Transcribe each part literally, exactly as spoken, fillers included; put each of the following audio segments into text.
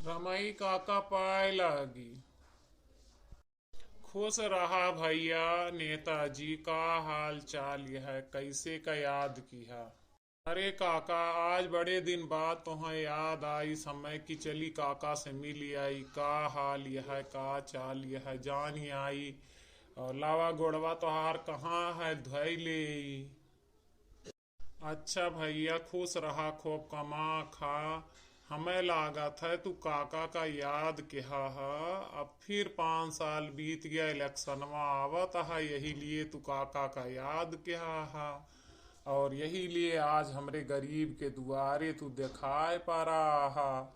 कमाई काका पाए लागी। खुश रहा भैया। नेताजी, का हाल चाल यह है, कैसे का याद किहा? अरे काका, आज बड़े दिन बाद तोहें याद आई, समय की चली काका से मिल आई। का हाल यह है, का चाल यह है, जान ही आई। और लावा गोड़वा तोहार कहाँ है, धोई ले। अच्छा भैया, खुश रहा, खूब कमा खा। हमें लागत है तू काका का याद किहा हा। अब फिर पाँच साल बीत गया, इलेक्शनवा आवत है, यही लिए तू काका का याद किहा हा। और यही लिए आज हमरे गरीब के दुआरे तू देखाए परा हा।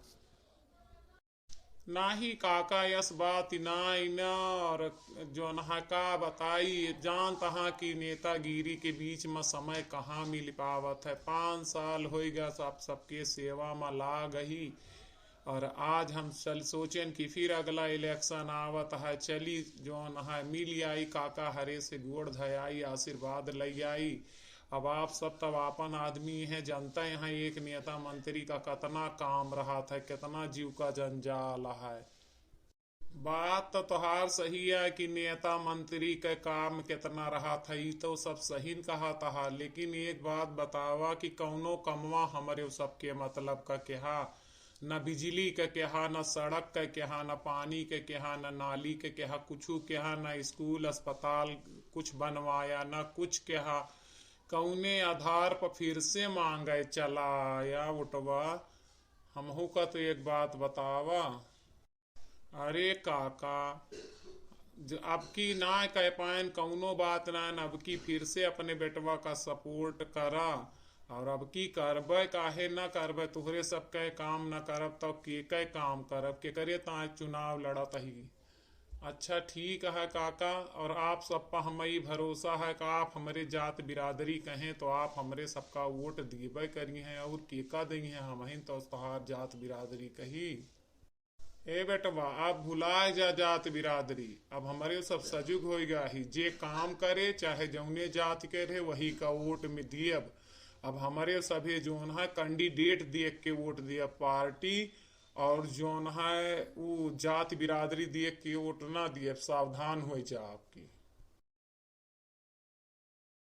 नाही काका, यस बात ना, इना और जौन हा का बताई, जानत हा कि नेतागिरी के बीच में समय कहाँ मिल पावत है। पाँच साल होइगा सब, सबके सेवा में लाग ही, और आज हम चल सोचेन कि फिर अगला इलेक्शन आवत है, चली जौन है मिल आई, काका हरे से गोड़ धयाई, आशीर्वाद लई आई। अब आप सब तब आपन आदमी हैं, जनता यहाँ एक नेता मंत्री का कितना काम रहत है, कितना जीव का जंजाल है। बात तो तोहार सही है कि नेता मंत्री के काम कितना रहत है, ई तो सब सही कहत हा, लेकिन एक बात बतावा कि कौनो कमवा हमरे सबके मतलब का केहा, न बिजली के केहा, न सड़क के केहा, न पानी के केहा, न नाली के केहा, कुछु केहा, न स्कूल अस्पताल कुछ बनवाया, न कुछ केहा। कौने आधार पर फिर से मांगे चला आया वोटवा? हमहू का तो एक बात बतावा। अरे काका, ज-, अब की ना कह पाएन, कौनो बात ना, अब की फिर से अपने बेटवा का सपोर्ट करा। और अब की करबे, काहे ना करबे, तोहरे सब के काम ना करब, तो के के काम करब, केकरे ताए चुनाव लड़त ही। अच्छा ठीक है काका, और आप सब पर हमें भरोसा है कि आप हमरे जात बिरादरी कहें तो आप हमरे सबका वोट दिएबे करी हैं, और केका दई हैं, हमहिन तो तोहार जात बिरादरी कही। ए बेटवा, आप भुलाए जा जात बिरादरी, अब हमरे सब सजुग होइगा ही, जे काम करे चाहे जौने जात के रहे वही का वोट में दियब। अब हमरे सभे जौन है कैंडिडेट देख के वोट दियब, पार्टी और जौन है उ जात बिरादरी देख के वोट ना दियब, सावधान हो जा आपकी।